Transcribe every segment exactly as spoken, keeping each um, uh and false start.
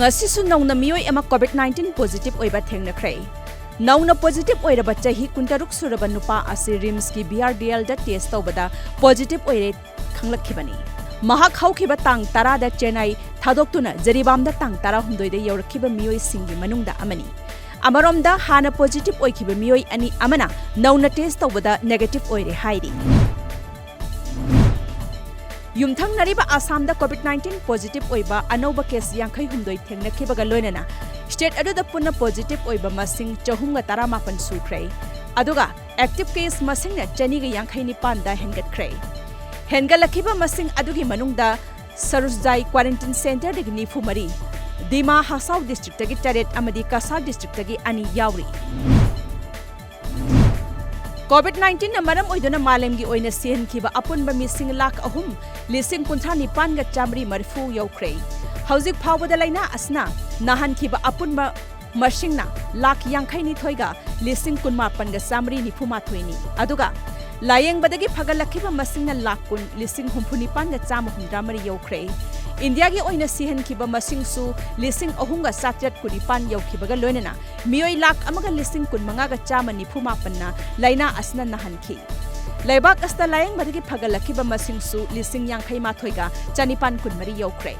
ꯉꯁꯤꯁꯨ ꯅꯧꯅ ꯃꯤꯑꯣꯏ ꯑꯃ COVID nineteen positive ꯑꯣꯏꯕ ꯊꯦꯡꯅꯈ꯭ꯔꯦ꯫ ꯅꯧꯅ positive ꯑꯣꯏꯔꯕ ꯆꯍꯤ ꯀꯨꯟꯇꯔꯨꯛ ꯁꯨꯔꯕ ꯅꯨꯄꯥ ꯑꯁꯤ RIMSꯀꯤ BRDLꯗ test ꯇꯧꯕꯗ positive ꯑꯣꯏꯔꯦ ꯈꯪꯂꯛꯈꯤꯕꯅꯤ꯫ ꯃꯍꯥꯛ ꯍꯧꯈꯤꯕ ꯇꯥꯡ ꯇꯔꯥꯗ ꯆꯦꯟꯅꯥꯏ ꯊꯥꯗꯣꯛꯇꯨꯅ ꯖꯔꯤꯕꯥꯝꯗ ꯇꯥꯡ ꯇꯔꯥꯍꯨꯝꯗꯣꯏꯗ ꯌꯧꯔꯛꯈꯤꯕ ꯃꯤꯑꯣꯏꯁꯤꯡꯒꯤ ꯃꯅꯨꯡꯗ ꯑꯃꯅꯤ꯫ ꯑꯃꯔꯣꯝꯗ, ꯍꯥꯟꯅ positive ꯑꯣꯏꯈꯤꯕ ꯃꯤꯑꯣꯏ ꯑꯅꯤ ꯑꯃꯅ ꯅꯧꯅ test ꯇꯧꯕꯗ negative ꯑꯣꯏꯔꯦ ꯍꯥꯏꯔꯤ꯫ ꯌꯨꯝꯊꯪꯅꯔꯤꯕ ꯑꯁꯥꯝꯗ COVID nineteen positive ꯑꯣꯏꯕ ꯑꯅꯧꯕ case ꯌꯥꯡꯈꯩ ꯍꯨꯝꯗꯣꯏ ꯊꯦꯡꯅꯈꯤꯕꯒ ꯂꯣꯏꯅꯅ state ꯑꯗꯨꯗ ꯄꯨꯟꯅ positive ꯑꯣꯏꯕ ꯃꯁꯤꯡ ꯆꯍꯨꯝꯒ ꯇꯔꯥꯃꯥꯄꯟ ꯁꯨꯈ꯭ꯔꯦ꯫ ꯑꯗꯨꯒ active case ꯃꯁꯤꯡꯅ ꯆꯅꯤꯒ ꯌꯥꯡꯈꯩ ꯅꯤꯄꯥꯟꯗ ꯍꯦꯟꯒꯠꯈ꯭ꯔꯦ꯫ ꯍꯦꯟꯒꯠꯂꯛꯈꯤꯕ ꯃꯁꯤꯡ ꯑꯗꯨꯒꯤ ꯃꯅꯨꯡꯗ ꯁꯔꯨꯖꯥꯏ quarantine centreꯗꯒꯤ ꯅꯤꯐꯨ ꯃꯔꯤ, ꯗꯤꯃꯥ ꯍꯁꯥꯎ districtꯇꯒꯤ ꯇꯔꯦꯠ ꯑꯃꯗꯤ ꯀꯁꯥꯔ districtꯇꯒꯤ ꯑꯅꯤ ꯌꯥꯎꯔꯤ꯫ COVID nineteenꯅ ꯃꯔꯝ ꯑꯣꯏꯗꯨꯅ ꯃꯥꯂꯦꯝꯒꯤ ꯑꯣꯏꯅ ꯁꯤꯍꯟꯈꯤꯕ ꯑꯄꯨꯟꯕ ꯃꯤꯁꯤꯡ ꯂꯥꯈ ꯑꯍꯨꯝ ꯂꯤꯁꯤꯡ ꯀꯨꯟꯊ꯭ꯔꯥ ꯅꯤꯄꯥꯟꯒ ꯆꯥꯃꯔꯤ ꯃꯔꯤꯐꯨ ꯌꯧꯈ꯭ꯔꯦ꯫ ꯍꯧꯖꯤꯛ ꯐꯥꯎꯕꯗ ꯂꯥꯏꯅꯥ ꯑꯁꯤꯅ ꯅꯥꯍꯟꯈꯤꯕ ꯑꯄꯨꯟꯕ ꯃꯁꯤꯡꯅ ꯂꯥꯈ ꯌꯥꯡꯈꯩ ꯅꯤꯊꯣꯏꯒ ꯂꯤꯁꯤꯡ ꯀꯨꯟꯃꯥꯄꯟꯒ ꯆꯥꯃꯔꯤ ꯅꯤꯐꯨ ꯃꯥꯊꯣꯏꯅꯤ꯫ ꯑꯗꯨꯒ ꯂꯥꯌꯦꯡꯕꯗꯒꯤ ꯐꯒꯠꯂꯛꯈꯤꯕ ꯃꯁꯤꯡꯅ ꯂꯥꯈ ꯀꯨꯟ ꯂꯤꯁꯤꯡ ꯍꯨꯝꯐꯨ ꯅꯤꯄꯥꯟꯒ ꯆꯥꯝꯃ ꯍꯨꯝꯗ꯭ꯔꯥ ꯃꯔꯤ ꯌꯧꯈ꯭ꯔꯦ꯫ ꯏꯟꯗꯤꯌꯥꯒꯤ ꯑꯣꯏꯅ ꯁꯤꯍꯟꯈꯤꯕ ꯃꯁꯤꯡꯁꯨ ꯂꯤꯁꯤꯡ ꯑꯍꯨꯝꯒ ꯆꯥꯇ꯭ꯔꯦꯠ ꯀꯨꯟꯅꯤꯄꯥꯟ ꯌꯧꯈꯤꯕꯒ ꯂꯣꯏꯅꯅ ꯃꯤꯑꯣꯏ ꯂꯥꯈ ꯑꯃꯒ ꯂꯤꯁꯤꯡ ꯀꯨꯟꯃꯉꯥꯒ ꯆꯥꯝꯃ ꯅꯤꯐꯨ ꯃꯥꯄꯟꯅ ꯂꯥꯏꯅꯥ ꯑꯁꯤꯅ ꯅꯥꯍꯟꯈꯤ꯫ ꯂꯩꯕꯥꯛ ꯑꯁꯤꯗ ꯂꯥꯌꯦꯡꯕꯗꯒꯤ ꯐꯒꯠꯂꯛꯈꯤꯕ ꯃꯁꯤꯡꯁꯨ ꯂꯤꯁꯤꯡ ꯌꯥꯡꯈꯩ ꯃꯥꯊꯣꯏꯒ ꯆꯅꯤꯄꯥꯟ ꯀꯨꯟꯃꯔꯤ ꯌꯧꯈ꯭ꯔꯦ꯫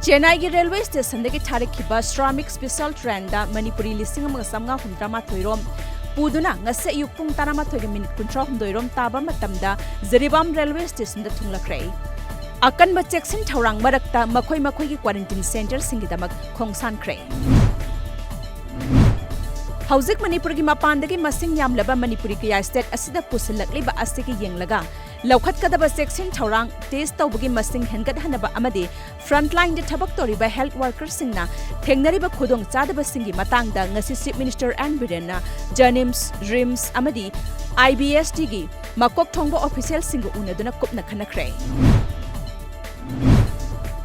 ꯆꯦꯟꯅꯥꯏꯒꯤ railway stationꯗꯒꯤ ꯊꯥꯔꯛꯈꯤꯕ Shramik special trainꯗ ꯃꯅꯤꯄꯨꯔꯤ ꯂꯤꯁꯤꯡ ꯑꯃꯒ ꯆꯥꯝꯃꯉꯥ ꯍꯨꯝꯗ꯭ꯔꯥ ꯃꯥꯊꯣꯏ ꯔꯣꯝ ꯄꯨꯗꯨꯅ ꯉꯁꯤ ꯑꯌꯨꯛ ꯄꯨꯡ ꯇꯔꯥꯃꯥꯊꯣꯏꯒ minute ꯀꯨꯟꯊ꯭ꯔꯥ ꯍꯨꯝꯗꯣꯏ ꯔꯣꯝ ꯇꯥꯕ ꯃꯇꯝꯗ ꯖꯤꯔꯤꯕꯥꯝ railway stationꯗ ꯊꯨꯡꯂꯈ꯭ꯔꯦ꯫ ꯑꯀꯟꯕ ꯆꯦꯛꯁꯤꯟ ꯊꯧꯔꯥꯡ ꯃꯔꯛꯇ ꯃꯈꯣꯏ ꯃꯈꯣꯏꯒꯤ quarantine centreꯁꯤꯡꯒꯤꯗꯃꯛ ꯈꯣꯡꯁꯥꯟꯈ꯭ꯔꯦ꯫ ꯍꯧꯖꯤꯛ ꯃꯅꯤꯄꯨꯔꯒꯤ ꯃꯄꯥꯟꯗꯒꯤ ꯃꯁꯤꯡ ꯌꯥꯝꯂꯕ ꯃꯅꯤꯄꯨꯔꯤ ꯀꯌꯥ state ꯑꯁꯤꯗ ꯄꯨꯁꯤꯜꯂꯛꯂꯤꯕ ꯑꯁꯤꯒꯤ ꯌꯦꯡꯂꯒ, ꯂꯧꯈꯠꯀꯗꯕ ꯆꯦꯛꯁꯤꯟ ꯊꯧꯔꯥꯡ, test ꯇꯧꯕꯒꯤ ꯃꯁꯤꯡ ꯍꯦꯟꯒꯠꯍꯟꯅꯕ ꯑꯃꯗꯤ frontlineꯗ ꯊꯕꯛ ꯇꯧꯔꯤꯕ health workerꯁꯤꯡꯅ ꯊꯦꯡꯅꯔꯤꯕ ꯈꯨꯗꯣꯡꯆꯥꯗꯕꯁꯤꯡꯒꯤ ꯃꯇꯥꯡꯗ ꯉꯁꯤ Chief Minister N ꯕꯤꯔꯦꯟꯅ JNIMS, RIMS ꯑꯃꯗꯤ IBSTꯒꯤ ꯃꯀꯣꯛ ꯊꯣꯡꯕ officialꯁꯤꯡꯒ ꯎꯅꯗꯨꯅ ꯀꯨꯞꯅ ꯈꯟꯅꯈ꯭ꯔꯦ꯫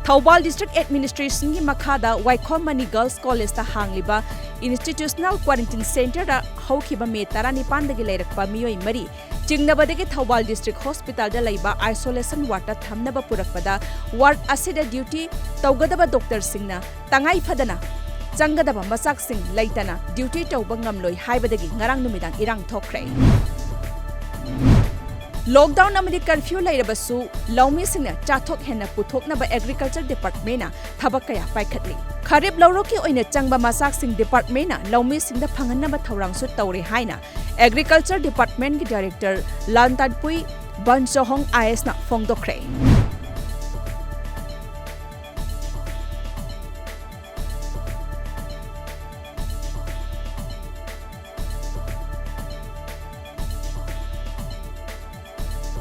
ꯊꯧꯕꯥꯜ ꯗꯤꯁꯇ꯭ꯔꯤꯛ ꯑꯦꯗꯃꯤꯅꯤꯁꯇ꯭ꯔꯦꯁꯟꯒꯤ ꯃꯈꯥꯗ ꯋꯥꯏꯈꯣꯝ ꯃꯅꯤ ꯒꯔꯜꯁ ꯀꯣꯂꯦꯖꯇ ꯍꯥꯡꯂꯤꯕ ꯏꯟꯁꯇꯤꯇ꯭ꯌꯨꯁꯅꯦꯜ ꯀ꯭ꯋꯥꯔꯦꯟꯇꯤꯟ ꯁꯦꯟꯇꯔꯗ ꯍꯧꯈꯤꯕ ꯃꯦ ꯇꯔꯥꯅꯤꯄꯥꯟꯗꯒꯤ ꯂꯩꯔꯛꯄ ꯃꯤꯑꯣꯏ ꯃꯔꯤ ꯆꯤꯡꯅꯕꯗꯒꯤ ꯊꯧꯕꯥꯜ ꯗꯤꯁꯇ꯭ꯔꯤꯛ ꯍꯣꯁꯄꯤꯇꯥꯜꯗ ꯂꯩꯕ ꯑꯥꯏꯁꯣꯂꯦꯁꯟ ꯋꯥꯔꯗꯇ ꯊꯝꯅꯕ ꯄꯨꯔꯛꯄꯗ ꯋꯥꯔꯗ ꯑꯁꯤꯗ ꯗ꯭ꯌꯨꯇꯤ ꯇꯧꯒꯗꯕ ꯗꯣꯛꯇꯔꯁꯤꯡꯅ ꯇꯉꯥꯏ ꯐꯗꯅ ꯆꯪꯒꯗꯕ ꯃꯆꯥꯛꯁꯤꯡ ꯂꯩꯇꯅ ꯗ꯭ꯌꯨꯇꯤ ꯇꯧꯕ ꯉꯝꯂꯣꯏ ꯍꯥꯏꯕꯗꯒꯤ ꯉꯔꯥꯡ ꯅꯨꯃꯤꯗꯥꯡ ꯏꯔꯥꯡ ꯊꯣꯛꯈ꯭ꯔꯦ꯫ ꯂꯣꯛꯗꯥꯎꯟ ꯑꯃꯗꯤ ꯀꯔꯐ꯭ꯌꯨ ꯂꯩꯔꯕꯁꯨ ꯂꯧꯃꯤꯁꯤꯡꯅ ꯆꯥꯊꯣꯛ ꯍꯦꯟꯅ ꯄꯨꯊꯣꯛꯅꯕ ꯑꯦꯒ꯭ꯔꯤꯀꯜꯆꯔ ꯗꯤꯄꯥꯔꯠꯃꯦꯟꯅ ꯊꯕꯛ ꯀꯌꯥ ꯄꯥꯏꯈꯠꯂꯤ꯫ ꯈꯔꯤꯞ ꯂꯧꯔꯣꯛꯀꯤ ꯑꯣꯏꯅ ꯆꯪꯕ ꯃꯆꯥꯛꯁꯤꯡ ꯗꯤꯄꯥꯔꯠꯃꯦꯟꯅ ꯂꯧꯃꯤꯁꯤꯡꯗ ꯐꯪꯍꯟꯅꯕ ꯊꯧꯔꯥꯡꯁꯨ ꯇꯧꯔꯦ ꯍꯥꯏꯅ ꯑꯦꯒ꯭ꯔꯤꯀꯜꯆꯔ ꯗꯤꯄꯥꯔꯠꯃꯦꯟꯒꯤ ꯗꯥꯏꯔꯦꯛꯇꯔ ꯂꯥꯟꯇꯥꯟꯄꯨꯏ ꯕꯟꯆꯣꯍꯣꯡ ꯑꯥꯏ ꯑꯦꯁꯅ ꯐꯣꯡꯗꯣꯛꯈ꯭ꯔꯦ꯫